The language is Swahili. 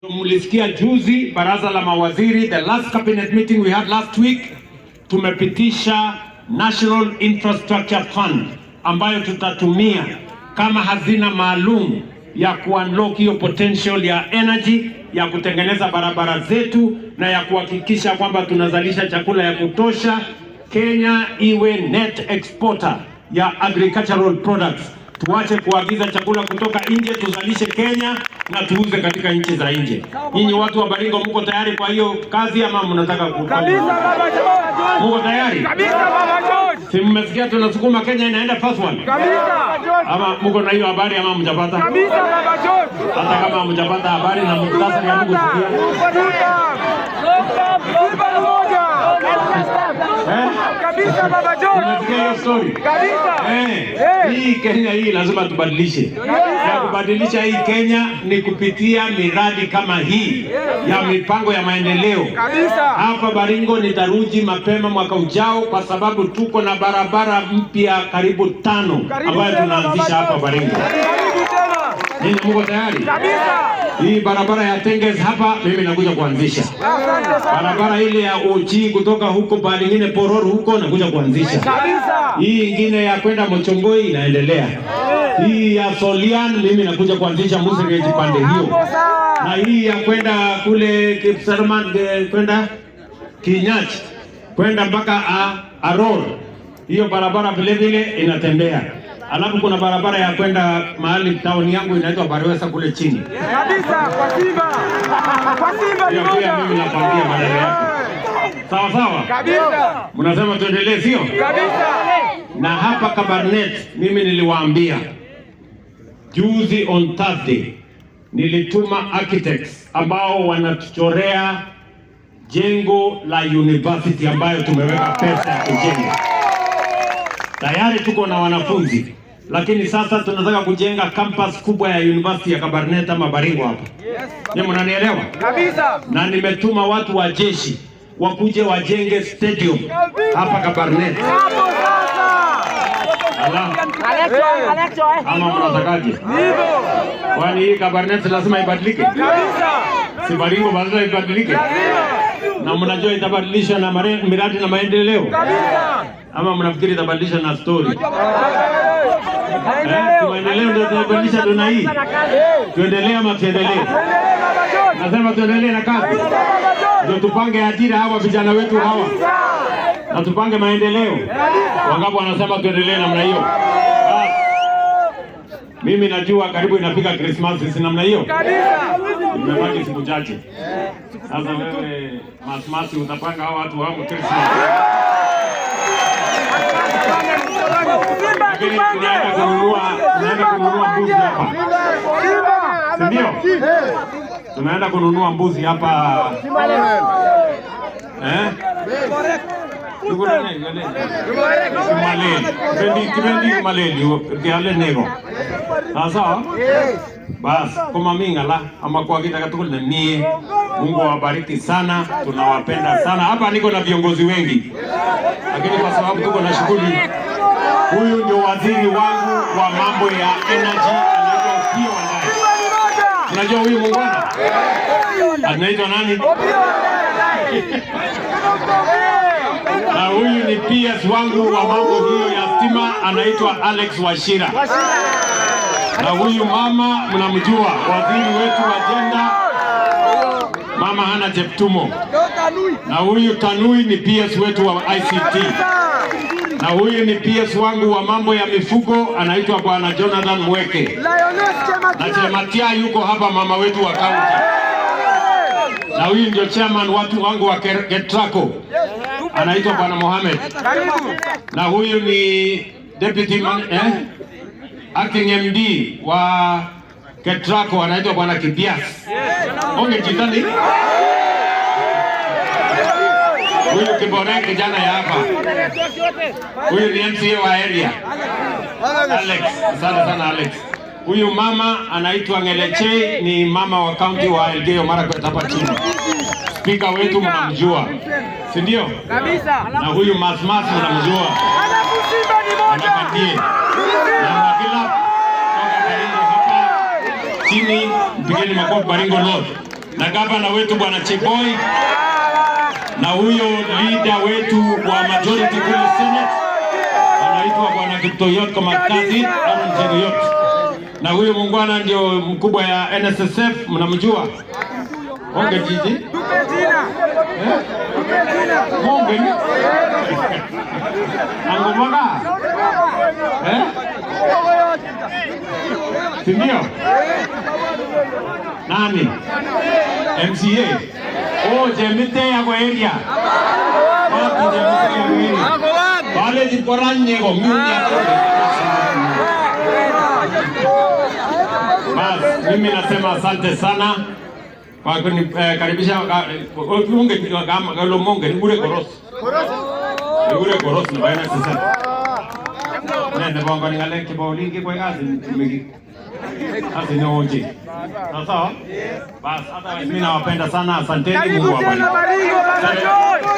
Mlisikia juzi baraza la mawaziri, the last cabinet meeting we had last week, tumepitisha National Infrastructure Fund ambayo tutatumia kama hazina maalum ya kuunlock hiyo potential ya energy, ya kutengeneza barabara zetu na ya kuhakikisha kwamba tunazalisha chakula ya kutosha. Kenya iwe net exporter ya agricultural products. Tuache kuagiza chakula kutoka nje, tuzalishe Kenya na tuuze katika nchi za nje. Nyinyi watu wa Baringo mko tayari kwa hiyo kazi ama mnataka kufanya? Kabisa, Baba George. Mko tayari? Kabisa, Baba George. Si mmesikia tunasukuma Kenya inaenda first one? Kabisa. Ama mko na hiyo habari ama mjapata? Kabisa, Baba George. Hata kama mjapata habari na muktasari hamkusikia. Simba ni moja. Eh? Kabisa, Baba George. Unasikia hiyo story? Kabisa. Eh, Eh. hii Kenya hii lazima tubadilishe. Ya kubadilisha hii Kenya ni kupitia miradi kama hii ya mipango ya maendeleo. Kabisa. Hapa Baringo nitarudi mapema mwaka ujao, kwa sababu tuko na barabara mpya karibu tano Karibu ambayo tena, tunaanzisha Baba hapa George. Baringo. Karibu tena. Ninyi mko tayari? Kabisa. Hii barabara ya Tenges hapa mimi nakuja kuanzisha. Asante sana. Barabara ile ya Ochi kutoka huko pahali ingine Poror huko nakuja kuanzisha. Kabisa. Hii ingine ya kwenda Mochongoi inaendelea. Hii ya Solian mimi nakuja kuanzisha Musegeji pande hiyo. Hapo sawa. Na hii ya kwenda kule Kipsarman, kwenda Kinyach, kwenda mpaka Aror, hiyo barabara vile vile inatembea. Alafu kuna barabara ya kwenda mahali town yangu inaitwa Barwesa kule chini. Kabisa kwa Simba. Kwa Simba ni Hiyo pia moja. mimi napangia maneno yake. Sawa sawa. Kabisa. Mnasema tuendelee, sio? Kabisa. Na hapa Kabarnet mimi niliwaambia juzi on Thursday, nilituma architects ambao wanatuchorea jengo la university ambayo tumeweka pesa ya kujenga. Tayari tuko na wanafunzi, lakini sasa tunataka kujenga campus kubwa ya university ya Kabarnet ama Baringo hapa. Ni mnanielewa? Kabisa. Na nimetuma watu wa jeshi wakuje wajenge stadium hapa Kabarnet. Hapo sasa. Ala, ama mnatakaje? Hivyo. Kwani hii Kabarnet lazima ibadilike? Kabisa. Si Baringo lazima ibadilike? Lazima. Na mnajua itabadilisha na miradi na maendeleo? Kabisa. Ama mnafikiri itabadilisha na story? Eh, si maendeleo ndio tunabadilisha dunia hii. Tuendelee ama tuendelee? Tuendelee, Baba George. Nasema tuendelee na kazi. Baba George. Ndio tupange ajira hawa vijana wetu hawa na tupange maendeleo. Wangapi wanasema tuendelee namna hiyo? Bas. Mimi najua karibu inafika Christmas, si namna hiyo? Kabisa. Imebaki siku chache. Sasa wewe Masmasi utapanga hao watu wangu Christmas. Simba Lakini tupange. tunaenda kununua mbuzi hapa. Simba. Si ndio? Tunaenda kununua mbuzi hapa. Eh? Tuko nani? Kimaleli. Kibendi Kimaleli, kiale nego. Sasa bas komami ngala ama kwa kita tugul nemie. Mungu awabariki sana, tunawapenda sana. Hapa niko na viongozi wengi, lakini kwa sababu tuko na shughuli, huyu ndio waziri wangu wa mambo ya energy, anaitwa Opiyo Wandayi. Unajua huyu muungwana anaitwa nani? Na huyu ni PS wangu wa mambo hiyo ya stima, anaitwa Alex Wachira. Na huyu mama mnamjua, waziri wetu wa gender, Mama Hana Cheptumo. Na huyu Tanui ni PS wetu wa ICT. Na huyu ni PS wangu wa mambo ya mifugo, anaitwa Bwana Jonathan Mweke. Na Chematia yuko hapa, mama wetu wa kaunti. Na huyu ndio chairman watu wangu wa Ketraco, anaitwa Bwana Mohamed. Na huyu ni deputy acting MD wa Ketraco, anaitwa Bwana Kibias. Onge jitani. Huyu Kibore kijana ya hapa. Huyu ni MCA wa area. Alex, asante sana Alex. Huyu mama anaitwa Ngeleche, ni mama wa kaunti wa Elgeyo Marakwet hapa chini. Spika wetu mnamjua, si ndio? Kabisa. Na huyu Masmas mnamjua, Alafu Simba ni moja. Anakatie. Na Makila toka Baringo hapa chini, mpigeni makofi Baringo North. Na gavana wetu Bwana Cheboi na huyo leader wetu wa majority kule Senate anaitwa Bwana Kiptoyot Komakasi Aaron Cheruiyot. Na huyu muungwana ndio mkubwa ya NSSF, mnamjua? Onge jiji. Tupe jina. Tupe jina. Monge ni? Angomaga? Eh? Si ndio? Nani? MCA. Oh, Jemite yako area. Wapi Jemite yako area? Pale jikoranye ko miunya. Bas, mimi nasema asante sana kwa kunikaribisha. Munge kama lo monge ni kure koros. Ni kure koros na baina sasa. Ne bongo ni ngale chebo olin kikwai kazi megi. Kazi ni oje. Sawa sawa? Bas, hata mimi nawapenda sana, asanteni, Karibu Mungu tena awabariki. Baringo, Baba George.